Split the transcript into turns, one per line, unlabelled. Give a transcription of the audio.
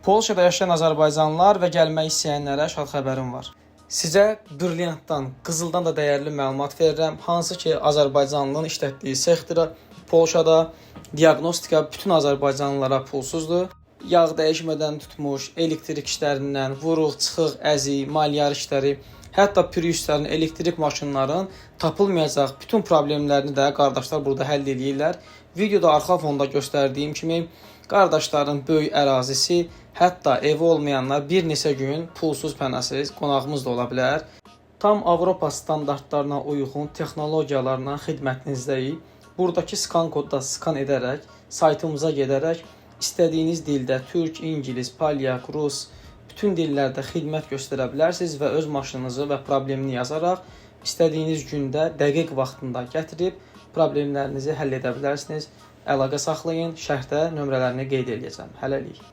Polşada yaşayan azərbaycanlılar və gəlmək istəyənlərə şad xəbərim var. Sizə brilyantdan, qızıldan da dəyərli məlumat verirəm. Hansı ki, Azərbaycanlının işlətdiyi sexdir. Polşada diaqnostika bütün azərbaycanlılara pulsuzdur. Yağ dəyişmədən tutmuş, elektrik işlərindən, vuruq, çıxıq, əzik, malyar işləri, hətta Priusların, elektrik maşınların tapılmayacaq bütün problemlərini də qardaşlar burada həll eləyirlər. Videoda arxa fonda göstərdiyim kimi qardaşların böyük ərazisi, hətta evi olmayanlar bir neçə gün pulsuz, pənasız qonağımız da ola bilər. Tam Avropa standartlarına uyğun texnologiyalarla xidmətinizdəyik. Buradakı skan kodda skan edərək saytımıza gedərək istədiyiniz dildə türk, ingilis, polyak, rus bütün dillərdə xidmət göstərə bilərsiniz və öz maşınınızı və problemini yazaraq istədiyiniz gündə dəqiq vaxtında gətirib problemlərinizi həll edə bilərsiniz. Əlaqə saxlayın. Şərhdə nömrələrini qeyd eləyəcəm. Hələlik.